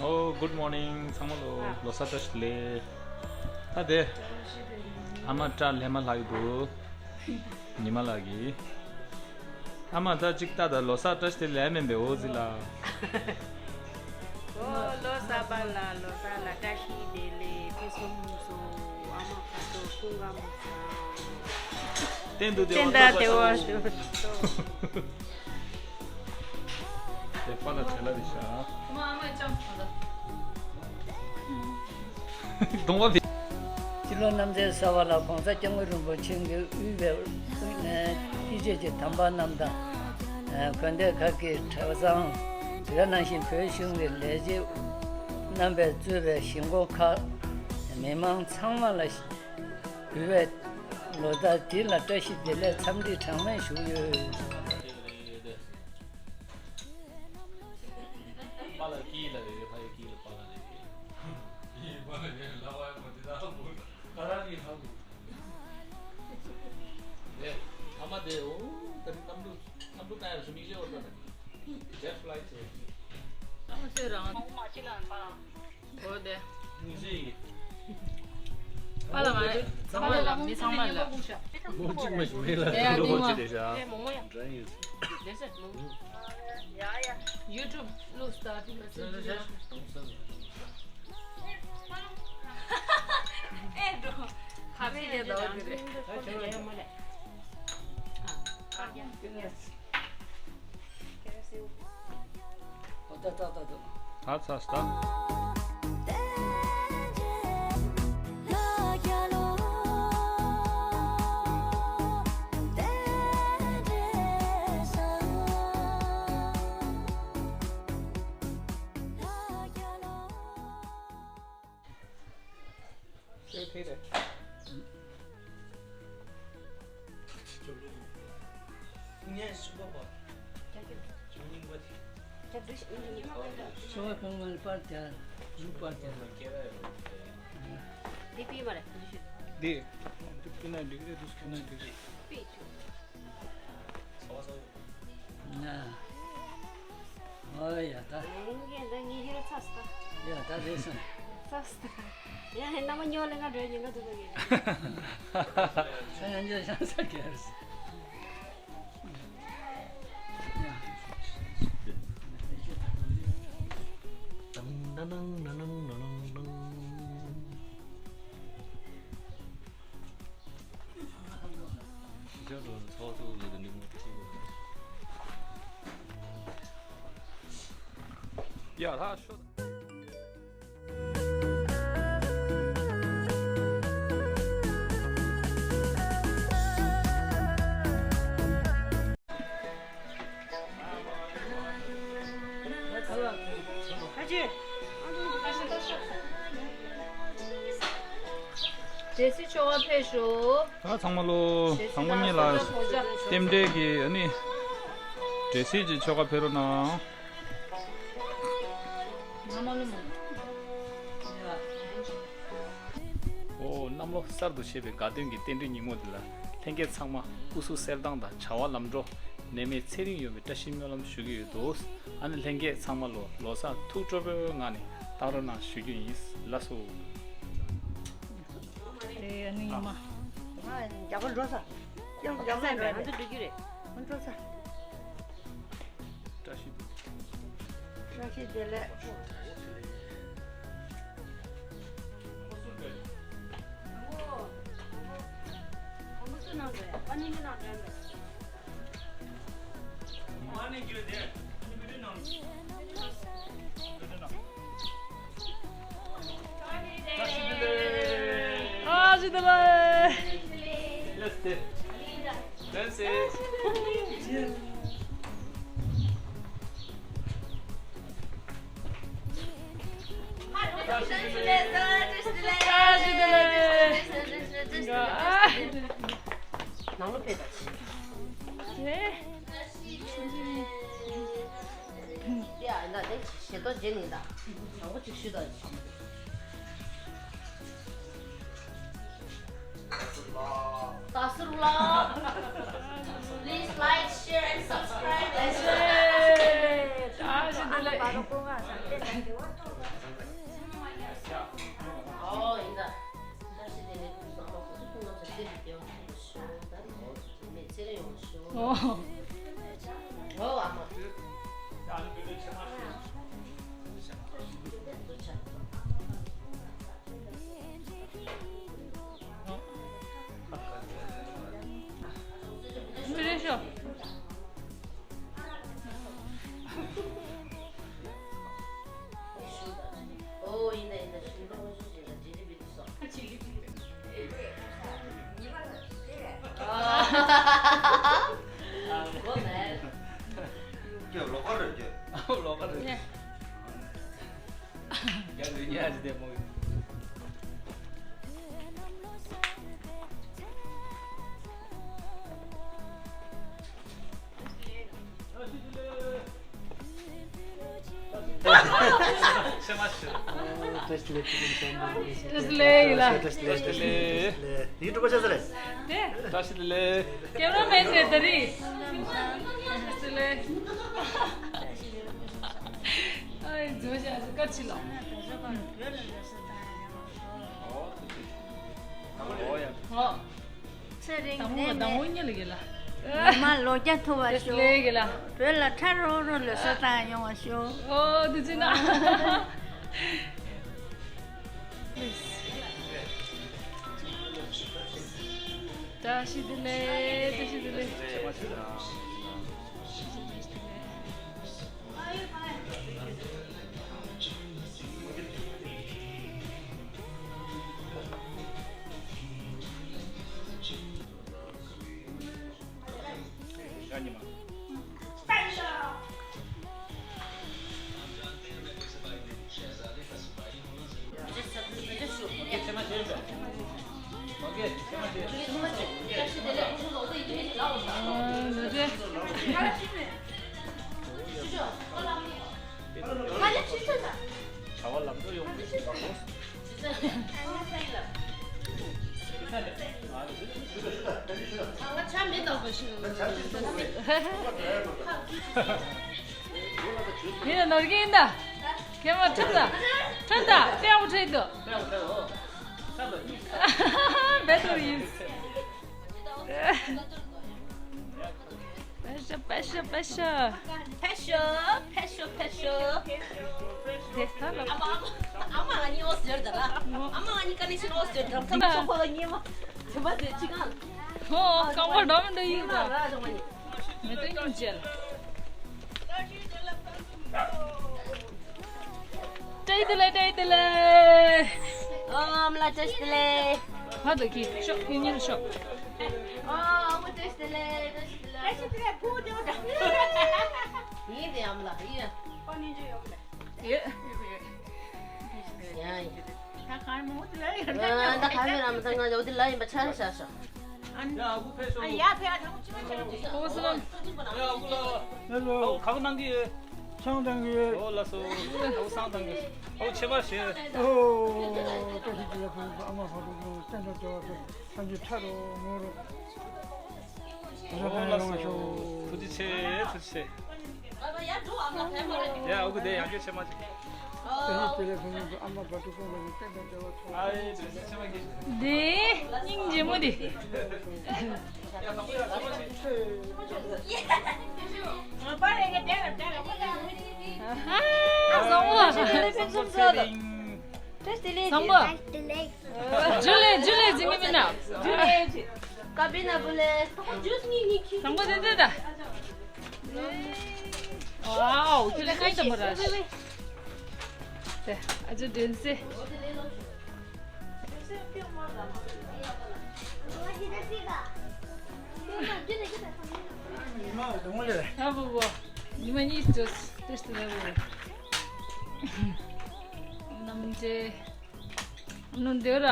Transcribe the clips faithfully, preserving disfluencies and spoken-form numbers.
ཨོ། Good morning ཚང་མ་ལོ། ལོ་གསར་བཀྲ་ཤིས་བདེ་ལེགས། ད་དེ། ཨ་མ་སྐྲ་ལྷས་མ་ལྷག་གི་འདུག་ཉི་མ་ལགས་ཀྱིས། ཨ་མ་ད་ཅིག་ལྟ་ད། ལོ་གསར་བཀྲ་ཤིས་བདེ་ལེགས་མིན་པས། འོ་ཟི་ལ། ཨོ་ལོ་གསར་པ་ལ། ལོ་གསར་ལ་བཀྲ་ཤིས་བདེ་ལེགས། ཕུན་སུམ་ཚོགས། ཨ་མ་ཁ་ཐུག་སྐུ་ཁམས་བཟང་། བརྟན་དུ་བདེ་བ། བརྟན་དང་བདེ་བ་ཞུ། དེ་པ་ལ་བྲེལ་ལ་རེ་ཤ། གདོང་བ་བི། སྤྱི་ལོ་གནམ་བཙན་ས་བ་ལ་༸གོང་ས་༸སྐྱབས་མགོན་རིན་པོ་ཆེ་གིས་དབུས་པའི་དབུས་ནས་ཡིད་ཆེས་ཀྱི་དམ་པ་རྣམས་དང་། དགོན་སྡེ་ཁག་གི་གྲྭ་ཚང་། དེ་ནང་བཞིན་བོད་གཞུང་གི་ལས་བྱེད་རྣམ་པས་གཙོས་པའི་གཞིས་འགོ་ཁག་མི་མང་ཚང་མ་ལ་དབུས་པའི་ལོ་ཟླ་འདི་ལ་བཀྲ་ཤིས་བདེ་ལེགས་འཚམས་འདྲི་གྲངས་མེད་ཞུ་ཡོད། ཨོ་དེ། པཱ་ལགས་མ་རེད། ཚང་མ་ལ། མི་ཚང་མ་ལ། ལོ་གཅིག་མ་ཞིག་མེད་ལ། ཡ་ཡ། ལོ་གཅིག་རེད་ཤག་ཡ་ཡ། ཡུ་ཊུབ་བླུགས་སྟ་ཕི་ལ་ཚེ་འདི་ལ། ཨེ་འགྲོ། ཁ་ཚེ་རེད་དོ་འདི་རེད། ཨ་ཁྱོད་རེད། ཨ་ཡ། ད་ད་ད་ད། ད་ཚ་སྟ། ཨོ་ཡ་ད། ངས་ད་ངས་ཁྱེད་ར་ཚ་སྟ། ཡ་ད་རེད་སོང་། ཚ་སྟ། ཡ་ཧེ་ན་མ་ཉོ་ལེ་ང་འགྲོ་ཉེན་ཁ་འདུག་ག་གི། ཁྱོད་ཡང་ཉོ་ཤང་ས་གེར། ཡ། དང་ན་ནང་ན་ནང་ན་ནང་ནང་། ཡ་ད་ཤོ། འདྲེ་སྲིད་ཆོ་ག་ཕེབས་ཤོག་ད་ཚང་མ་ལོ། དང་པོ་ཉིད་ལ་རྟེན་འབྲེལ་གྱི་ཨ་ནི་འདྲེ་སྲིད་ཀྱི་ཆོ་ག་ཕེབས་རོགས་གནང་། ཨོ། གནམ་ལོ་གསར་དུ་བཞད་པའི་དགའ་སྟོན་གྱི་རྟེན་འབྲེལ་ཉིན་མོ་འདི་ལ་ལྷན་རྒྱས་ཚང་མ་སྐུ་གཟུགས་གསལ་ཐང་དང་བྱ་བ་ལམ་འགྲོ། ནད་མེད་ཚེ་རིང་ཡོང་བའི་བཀྲ་ཤིས་སྨོན་ལམ་ཞུ་གི་ཡོད་དོ། ཨ་ནི་ལྷན་རྒྱས་ཚང་མ་ལོ་ལོ་གསར་ཐུགས་སྤྲོ་པོའི་ངང་ནས་བཏང་རོགས་གནང་ཞུ་རྒྱུ་ཡིན། ལགས་སོ། དེ་ཨ་ནི་ཉི་མ། ཨ། རྒྱ་པོ་འགྲོ་ས། ཡང་རྒྱ་པོ་འགྲོ་རེད། ང་ཚོ་འགྲོ་རྒྱུ་རེད། ང་འགྲོ་ས། བཀྲ་ཤིས་བདེ་ལེགས། བཀྲ་ཤིས་བདེ་ལེགས། ནང་ལོགས་ཕེབས་དང་། དེ་ཨ་ན་དེ་ཞེ་ཏོག་རྗེས་ནི་ད་དྲང་པོ་ཅིག་ཞུ་དང་། ད་ཟུར་ལ། Please like, share and subscribe and share. ཨ་ལ་བ་རོ་ཀོ་ང་ས་ཏེ་ས་ཏེ་བ། ཨོ་ཡིན་ད། ད་ཤི་དེ་ནས་ཁུ་སང་མ་ཁུ་སུ་ཁུ་ང་ས་ཏེ་དེ་དེ་བ་ཤོ་ད་མེད་ཚེ་རིང་ཡོང་ཤོ། ཨོ། ཨོ་ཨ་མ། མི་རེ་ཤོ། ཨོ་ཡིན་ད་ཡིན་ད། ཤིང་ཏོག་ཞིག་ཞིག་ལ་ཇི་ལི་བི་ཏི་སོགས། ཇི་ལི་བི་ཏི། ཨ། གོ་མེད། ཁྱོད་ལོག་པ་རེད་ཁྱོད། ལོག་པ་རེད། ཡ་ལུས་ཉལ་ཞིག་བསྡད་མོ་ཡོད། བཀྲ་ཤིས་བདེ་ལེགས། བཀྲ་ཤིས་བདེ་ལེགས། ཡུ་ཊུབ་པ་ཆགས་ས་རེད། བཀྲ་ཤིས་བདེ་ལེགས། ཀེམ་ར་མེན་རེད་ད་རེད། བཀྲ་ཤིས་བདེ་ལེགས། ཨའི་བཟོ་བྱ་བཀའ་ཆི་ལོ། ཨོ་ཡ། ཨོ། ཚེ་རིང་ནས་ནས་ཉི་མ་ལོ་བརྒྱ་ཐུབ་པ་ཤོག་ལེ་གི་ལ། བོད་ལ་ཁྲ་རོ་རོ་ལོ་གསར་བཏང་ཡོང་བ་ཤོག་ཨོ་དུ་ཅི་ན། བཀྲ་ཤིས་བདེ་ལེགས། བཀྲ་ཤིས་བདེ་ལེགས། མི་ལ་ནོར་གྱིན་ད། ཁྱེད་མ་ཁྲིད་ད། ཁྲིད་ད། དཔེ་ཡག་པོ་ཁྲིད་འདུག་བེ་ཏུ་ཡིན། པེ་ཤ། པེ་ཤ། པེ་ཤ། ཕེ་ཤོ། ཕེ་ཤོ། ཕེ་ཤོ། དེ་ད་ལ། ཨ་མ། ཨ་མ། ཨ་མ་ང་གཉིས་འོ་ཟེར་ད་ལ། ཨ་མ་ང་གཉིས་ཀ་ནས་ཕྱིན་འོ་ཟེར་ད་ལ། ཁམས་ཚོགས་པ་ལ་གཉིས་མ། དེ་མ་དེ་ཅི་གང་། ཧོ། རྐང་པ་འགྲོ་མི་འགྲོ་ཡིན་ད། མེ་ཏོག་སྙིང་རྗེ་ལ། བཀྲ་ཤིས་བདེ་ལེགས། བཀྲ་ཤིས་བདེ་ལེགས། ཨོ་ཨ་མ་ལགས་བཀྲ་ཤིས་བདེ་ལེགས། ཕ་དོ་གི་ཤོག་ངེད་གཉིས་ལ་ཤོག་ཨོ་ཨ་མ་བཀྲ་ཤིས་བདེ་ལེགས། བཀྲ་ཤིས་བདེ་ལེགས། བཀྲ་ཤིས་བདེ་ལེགས། ཕུ་བདེ་བ་འདྲ། ཡིན་དེ་ཨ་མ་ལགས་ཡིན། ཁོ་གཉིས་ཆོ་ཡོང་གི་རེད། ཡོད། ཡོད་ཡོད། ཡ་ཡ། ད་གང་མང་པོ་དེ་ལ་ཡོད། ད་གང་མེད་ར་མ་ད་ང་ཡོད་དེ་ལ་ཡིན་པ་ཆ་ར་ཤ་ཤ། ཨ་ནི། ཡ་ཨ་ཁུ་ཕེབས་ཤོག་ཨ་ཡ་ཕེབས། ཨ་ཐང་ཅི་མ་ཆ་ར་མི་ཤེས། ཨོ་སི་ལམ། ཡ་ཨ་ཁུ་ལ། ཧེ་ལོ། ཨ་ཁུ་ག་ག་གནང་གི་ཡོད། ཆང་བཏང་གི་ཡོད། ཨོ་ལགས་སོ། ཨ་ཁུ་བསང་བཏང་གི་ཡོད། ཨ་ཁུ་ཕྱེ་མར་བཞེས། ཨོ། བཀྲ་ཤིས་བདེ་ལེགས། ཕུན་སུམ་ཚོགས། ཨ་མ་བར་དུ་བཟང་། གཏན་དུ་བདེ་བར་འགྲོ། ཐམས་ཅད་ཁྲ་རུ་མོ་རུ། ཨོ་ལགས་སོ། ཐུགས་རྗེ་ཆེ། ཐུགས་རྗེ་ཆེ། ཡ་ཨ་ཁུ་དེ་ཡང་བསྐྱར་ཕྱེ་མར་བྱེད། བཀྲ་ཤིས་བདེ་ལེགས། ཕུན་སུམ་ཚོགས། ཨ་མ་བར་དུ་བཟང་། གཏན་དུ་བདེ་བར་འགྲོ། ཨ་ཡེ་བཀྲ་ཤིས་ཆེ་མ་གི། དེ་སྙིང་རྗེ་མོ་དེ། ཡ་དང་པོ་ཡ་ཆེ་མ་ཆེ། ཨ་བ་རེ་ག་དེ་ར་དེ་ར་བ་ར་བ་ར། ཨ་བཟང་མོ། བཀྲ་ཤིས་བདེ་ལེགས། ཕུན་སུམ་ཚོགས། བཀྲ་ཤིས་བདེ་ལེགས། བཟང་མོ། བཀྲ་ཤིས་བདེ་ལེགས། ཇུ་ལེ་ཇུ་ལེ་ཟིན་གི་མིན་ན། ཇུ་ལེ་ཇུ། ཀ་པི་ན་བུ་ལེ། ཇུས་ངི་ངི་ཁི། བཟང་མོ་དེ་འདྲ་ད། ཝའོ། ཁྱོད་ལ་ཧེ་ད་མོ་ར། དེ་ཨ་ཅོ་དྲན་སེ། ཨ་བོ་བོ། ཉི་མ་གཉིས་ཅོས་ཏེ་སྟེ་ལེ་བོ། ནམ་ཅེ། ནུ་འདི་ར།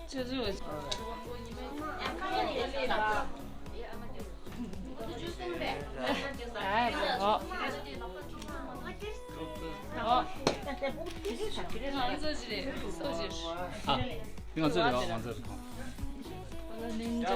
ཅོ་ཅོ། ཨ་ཨོ། ཨོ། ང་ཚོ་ཅི་རེད། སོ་ཅི། ཨ། ང་ཚོ་རེད། ང་ཚོ་རེད།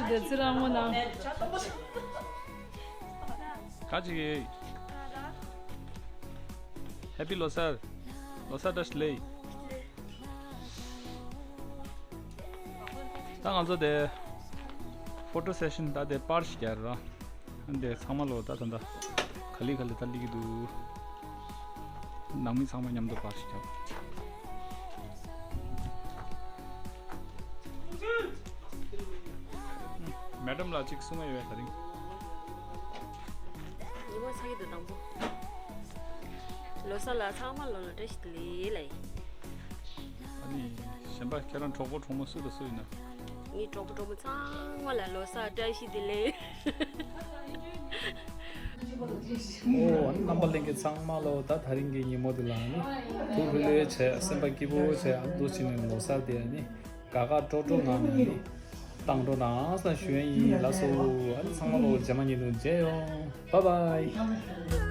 ཚོ་བདེ་ཚེ་རང་མོ་ནང་། ག་ཅིག་ཡེ། ཧེ་པི་ལོ་སར། ལོ་སར་བཀྲ་ཤིས་བདེ་ལེགས། ད་ང་ཚོ་དེ་ཕོ་ཊོ་སེ་ཤན་ད་དེ་པར་ཞིག་རྒྱག་ར། འདི་ཚང་མ་ལོ་ད་ད་ད་ག་ལེ་ག་ལེ་ད་སླེབས་ཀྱི་འདུག་ནང་མི་ཚང་མ་མཉམ་དུ་པར་ཞིག་རྒྱག་མེ་ཌམ་ལ་གཅིག་གསུང་ཡ་ཡོད་ད་རིང་། ཉི་མ་ཚ་གི་འདུག་དང་པོ། ལོ་གསར་ལ་ཚང་མ་ལོ་ལ་བཀྲ་ཤིས་བདེ་ལེགས་ལ་ཡིན། ཨ་ནི། གཞན་པ་ཁྱེད་རང་གྲོགས་པོ་གྲོགས་མོ་སུ་དང་སུ་ཡིན་ན། ངའི་གྲོགས་པོ་གྲོགས་མོ་ཚང་མ་ལ་ལོ་གསར་བཀྲ་ཤིས་བདེ་ལེགས། ཨོ་ཨ་ནི་རྣམ་པ་ལྷན་རྒྱས་ཚང་མ་ལོ་ད་ད་རིང་གི་ཉིན་མོ་འདི་ལ་ཨ་ནི་ཐུགས་ལྷོད་ལྷོད་བྱས་སེམས་པ་སྐྱིད་པོ་བྱས་ཨ་འདུག་བྱས་ནས་ལོ་གསར་དེ་ཨ་ནི་དགའ་དགའ་སྤྲོ་སྤྲོ་ངང་ནས་ཨ་ནི་བཏང་འགྲོ་གནང་ཟེར་ཞུ་ཡ་ཡིན། ལགས་སོ། ཨ་ནི་ཚང་མ་ལོ་རྗེས་མ་ཉིན་དུ་མཇལ་ཡོང་། Bye bye.